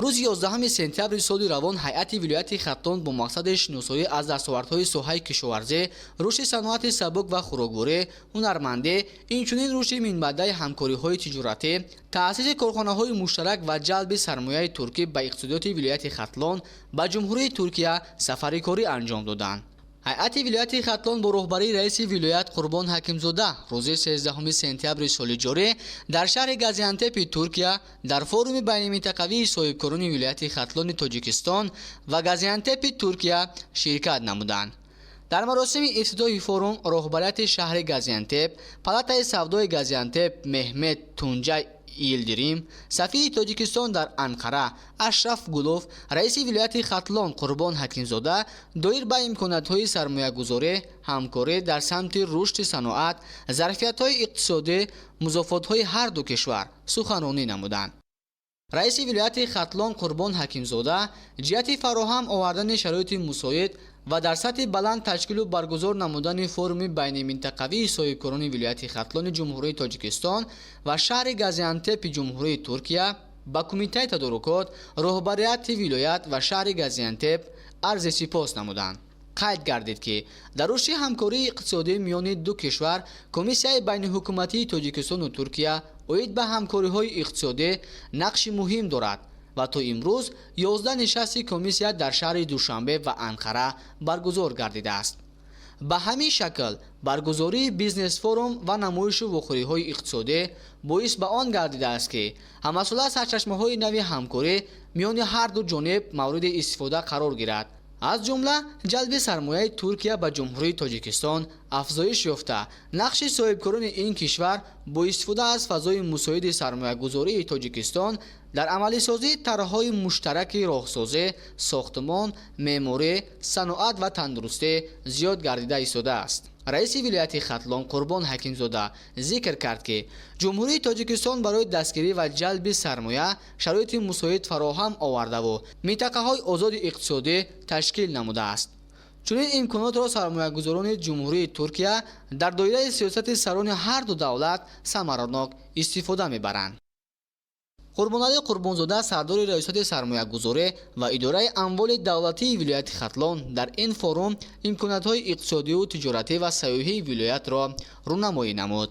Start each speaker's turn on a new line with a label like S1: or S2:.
S1: Рӯзи 11 сентябри соли равон ҳайати вилояти Хатлон бо мақсади шиносоӣ аз дастовардҳои соҳаи кишоварзӣ, рушди саноати сабук ва хӯрокворӣ, ҳунармандӣ, инчунин рушди минбаъдаи ҳамкориҳои тиҷоратӣ, таъсиси корхонаҳои муштарак ва ҷалби сармояи туркӣ ба иқтисодиёти вилояти Хатлон ба Ҷумҳурии Туркия сафари корӣ анҷом доданд. Ҳайати вилояти Хатлон бо роҳбарии раиси вилоят Қурбон Ҳакимзода рӯзи 13 сентябри соли ҷорӣ дар шаҳри Газиантепи Туркия дар форуми байниминтақавии соҳибкорони вилояти Хатлони Тоҷикистон ва Газиантепи Туркия ширкат намуданд. Дар маросими ифтитоҳи форум роҳбарияти шаҳри Газиантеп, палатаи савдои Газиантеп Меҳмет Тунҷай Йилдирим, сафири Тоҷикистон дар Анқара Ашраф Гулов, раиси вилояти Хатлон Қурбон Ҳакимзода доир ба имкониятҳои сармоягузорӣ, ҳамкорӣ дар самти рушди саноат, зарфиятҳои иқтисодӣ, музофотҳои ҳар ду кишвар суханронӣ намуданд. Раиси вилояти Хатлон Қурбон Ҳакимзода ҷиҳати фароҳам овардани шароити мусоид ва дар сатҳи баланд ташкилу баргузор намудани форуми байниминтақавии соҳибкорони вилояти Хатлони Ҷумҳурии Тоҷикистон ва шаҳри Газиантепи Ҷумҳурии Туркия ба Кумитаи тадорукот, роҳбарияти вилоят ва шаҳри Газиантеп арзи сипос намуданд. Қайд гардид, ки дар рушди ҳамкории иқтисодӣ миёни ду кишвар Комиссияи байниҳукуматии Тоҷикистону Туркия оид ба ҳамкориҳои иқтисодӣ нақши муҳим дорад ва то имрӯз 11 нишасти комиссия дар шаҳри Душанбе ва Анқара баргузор гардидааст. Ба ҳамин шакл баргузории бизнес-форум ва намоишу вохӯриҳои иқтисодӣ боис ба он гардидааст, ки ҳамасола сарчашмаҳои нави ҳамкорӣ миёни ҳар ду ҷониб мавриди истифода қарор гирад. Аз ҷумла ҷалби сармояи Туркия ба Ҷумҳурии Тоҷикистон афзоиш ёфта, нақши соҳибкорони ин кишвар бо истифода аз фазои мусоиди сармоягузории Тоҷикистон дар амалисозии тарҳҳои муштараки роҳсозӣ, сохтмон, меъморӣ, саноат ва тандурустӣ зиёд гардида истодааст. Раиси вилояти Хатлон Қурбон Ҳакимзода зикр кард, ки Ҷумҳурии Тоҷикистон барои дастгирӣ ва ҷалби сармоя шароити мусоид фароҳам овардаву минтақаҳои озоди иқтисодӣ ташкил намудааст. Чунин имконотро сармоягузорони Ҷумҳурии Туркия дар доираи сиёсати сарони ҳар ду давлат самаранок истифода мебаранд. Қурбоналӣ Қурбонзода, сардори Раёсати сармоягузорӣ ва идораи амволи давлатии вилояти Хатлон, дар ин форум имкониятҳои иқтисодию тиҷоратӣ ва сайёҳии вилоятро рӯнамоӣ намуд.